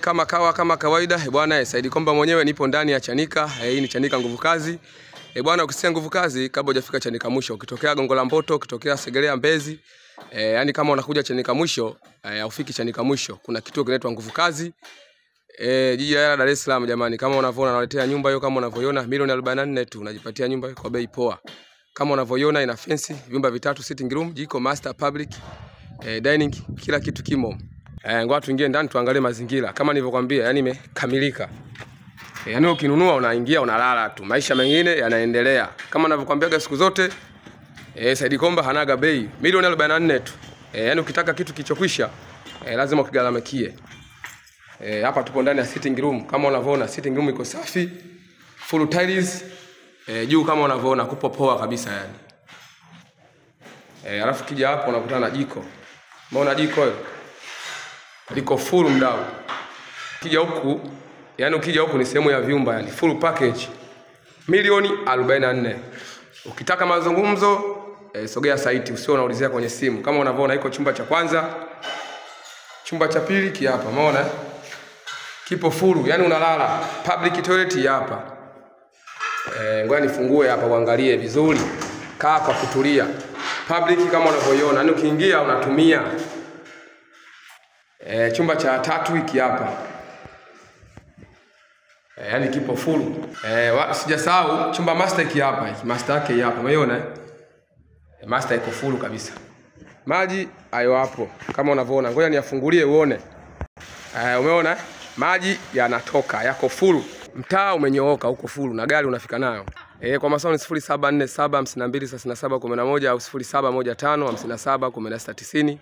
Kama kawa kama kawaida bwana, Saidi Komba mwenyewe nipo ndani ya Chanika. Hii ni Chanika nguvu kazi. Bwana, ukisikia nguvu kazi kabla hujafika Chanika mwisho, ukitokea Gongo la Mboto, ukitokea Segerea Mbezi, yani kama unakuja Chanika mwisho, haufiki Chanika mwisho. Kuna kituo kinaitwa nguvu kazi. Jiji la Dar es Salaam jamani, kama unavyoona naletea nyumba hiyo, kama unavyoiona milioni 44 tu unajipatia nyumba kwa bei poa. Kama unavyoiona ina fence, vyumba vitatu, sitting room, jiko, master, public, dining, kila kitu kimo. Ngoja tuingie ndani tuangalie mazingira. Kama nilivyokuambia, yani imekamilika. Yani ukinunua unaingia unalala tu. Maisha mengine yanaendelea. Kama ninavyokuambiaga siku zote, Saidi Komba hanaga bei. Milioni 44 tu. Yani ukitaka kitu kilichokwisha, lazima ukigaramikie. Hapa tupo ndani ya sitting room. Kama unavyoona sitting room iko safi, full tiles, juu kama unavyoona kupo poa kabisa yani. Alafu kija hapo unakutana na jiko. Umeona jiko hilo? Liko full mdau. Ukija huku, yani ukija huku ni sehemu ya vyumba yani full package. Milioni 44. Ukitaka mazungumzo, sogea site, usio unaulizia kwenye simu. Kama unavyoona iko chumba cha kwanza, chumba cha pili ki hapa, umeona? Kipo full, yani unalala. Public toilet hapa. Ngoja nifungue hapa uangalie vizuri. Kaa kwa kutulia. Public kama unavyoiona, yani ukiingia unatumia. Chumba cha tatu hiki hapa. Yani kipo full. Sijasahau chumba master hiki hapa, hiki master yake hapa. Umeona? Master iko full kabisa. Maji hayo hapo kama unavyoona. Ngoja niyafungulie uone. Umeona? Maji yanatoka, yako full. Mtaa umenyooka huko full na gari unafika nayo. Kwa maswali 0747523711 au 0715571690.